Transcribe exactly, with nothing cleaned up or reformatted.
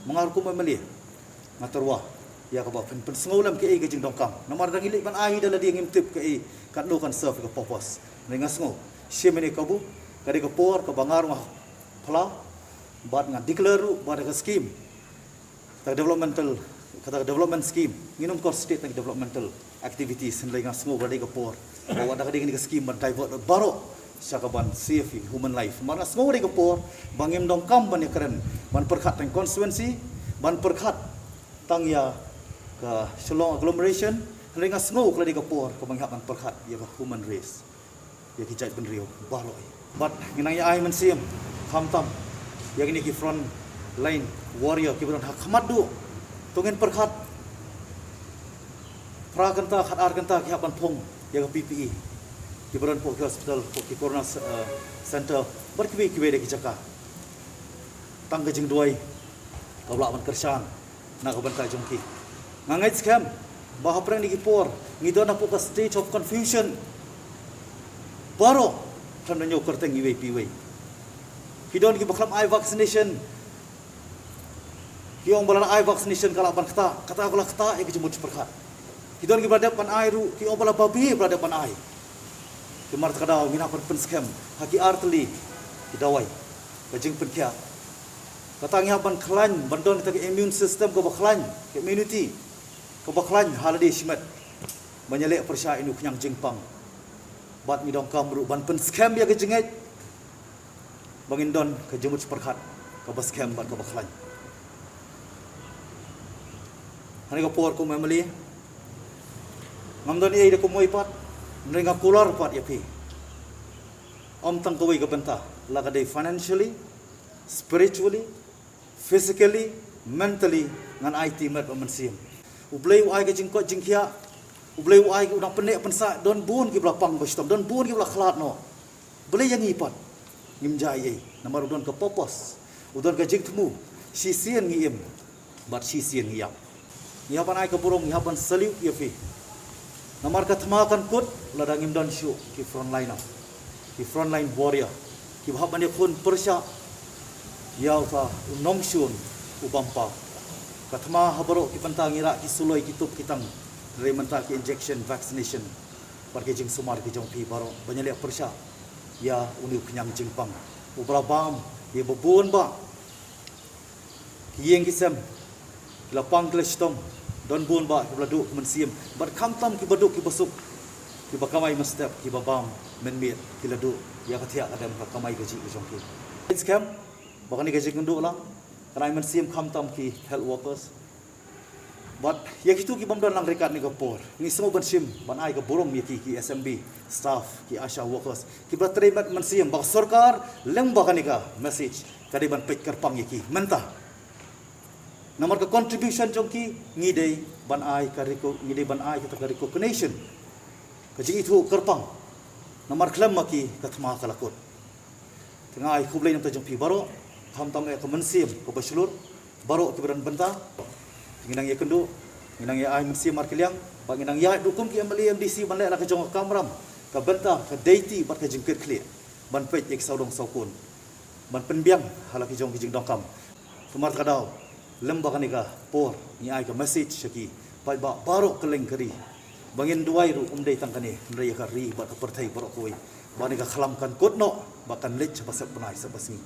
Ma nga ruh kum u M L A nga tyrwa ïa kaba phin pynsngew lem kaei ka jingdonkam. Namar da ngi leit ban ai da lade ngim tip kaei katno kan serve ka purpose. Hynrei nga sngew shim ïa ka kabu, ka dei ka por kaba nga ruh nga phla bad nga declare ruh ba da ka scheme, kata ka developmental, kata ka development scheme, ngin ym concentrate tang developmental activities. Hynrei nga sngew ba dei ka por ba wat da ka dei kane ka scheme ban divert baroh sha kaban save human life. Namar nga sngew ba dei ka por ba ngim donkam ban ïakren ban pyrkhat tang constituency, ban pyrkhat tang ïa ka Shillong agglomeration. Hynrei nga sngew ka la dei ka por kaba ngi hap ban pyrkhat ïa ka human race, ïa ki jaitbynriew baroh. Bad ngi nang ïa ai mynsiem khamtam ïa kine ki front line warrior kiba don ha khmat duh. To ngin pyrkhat phra kynta, khat ar kynta ki hap ban phong ïa ka P P E, kiba don hapoh ki hospital, hapoh ki corona, eh, center bad kiwei kiwei de ki jaka. Tang ka jingduwai kaba lah ban kyrshan na ka bynta jong ki. Nga ngeit skhem ba hapdeng kine ki por ngi don hapoh ka stage of confusion. Baroh khlem da ñiew kyrteng iwei pa iwei. Ki don kiba khlem ai vaccination, ki ong ba lada ai vaccination ka lah ban ktah, kata ka la ktah ïa ka jingmut jingpyrkhat. Ki don kiba la dep ban ai ruh, ki ong ba la babe ba la dep ban ai. Te namar kata ka daw ngin hap ban pynskhem ha ki artylli ki dawai, ka jingpynkhiah. Kata ngi hap ban khlaiñ, ban don kata ka immune system kaba khlaiñ, ka immunity kaba khlaiñ ha lade shimet ban ïaleh pyrshah ïa une u khñiang jingpang. Bad ngi donkam ruh ban pynskhem ïa ka jingngeit ba ngin don ka jingmut jingpyrkhat kaba skhem bad kaba khlaiñ. Ha kane ka por kum u M L A ngam don ei da kumwei pat, hynrei nga kular pat ïa phi. Ym tang kawei ka bynta, la ka dei financially, spiritually, physically, mentally, ngan aiti met bad mynsiem. U Blei u ai ka jingkoit jingkhiah, U Blei u ai, u nang pynneh pynsah, don bun kiba la pang ba shitom, don bun kiba la khlad noh. Balei ïa ngi pat ngim jia ei ei? Namar u don ka purpose, u don ka jingthmu. Shisien ngi im bad shisien ngi ïap. Ngi hap ban ai ka burom, ngi hap ban salute ïa phi. Namar ka thma kan kut lada ngim don shuh ki frontliner, ki frontline warrior, kiba hap ban ïakhun pyrshah ïa uta u nongshun u bam paw. Ka thma ha baroh ki bynta ngi rah ki suloi ki tup ki tang, hynrei mynta ki injection, vaccination bad ki jingsumar ki jong phi baroh ban ïaleh pyrshah ïa une u khñiang jingpang uba la bam ïa ba bun bah ki ïing ki sem, ki la pang ki la shitom. Don bun bah kiba la duh ka mynsiem, bad khamtam kiba duk kiba suk, kiba kamai mynstep, kiba bam mynmiet, ki la duh ïa ka thiah ka dem, ka kamai kajih ka jong ki. Ngeit skhem ba kane ka jingkynduh lang kan ai mynsiem khamtam ki health workers. Bad ïa kito ki bym don lang ryngkat ha kane ka por, ngi sngew ban shim, ban ai ka burom ïa ki, ki S M B staff, ki ASHA workers, kiba la trei met mynsiem ba ka sorkar, lem ba kane ka message ka dei ban peit kyrpang ïa ki mynta. Namar ka contribution jong ki, ngi dei ban ai ka reco-, ngi dei ban ai kata ka recognition, ka jingithuh kyrpang. Namar khlem ma ki ka thma ka la kut. Te nga ai khublei na ka bynta jong phi baroh, khamtam eh ka mynsiem kaba shlur, baroh kiba don bynta. Ngi nang ïakynduh, ngi nang ïa ai mynsiem markylliang, bad ngi nang ïaid ruh kum ki M L A M D C ban leh la ka jong ka kamram, ka bynta, ka duty bad ka jingkitkhlieh ban peit ïa ki sawdong sawkun, ban pynbiang ha la ki jong ki jingdonkam. Te namar kata ka daw, lem ba kane ka por, ngi ai ka message sha ki paidbah baroh kylleng ka ri ba ngin duwai ruh ym dei tang kane, hynrei ïa ka ri bad ka pyrthei baroh kawei, ba kane ka khlam kan kut noh, ba kan leit sha ba sep bnai sep ba sngi.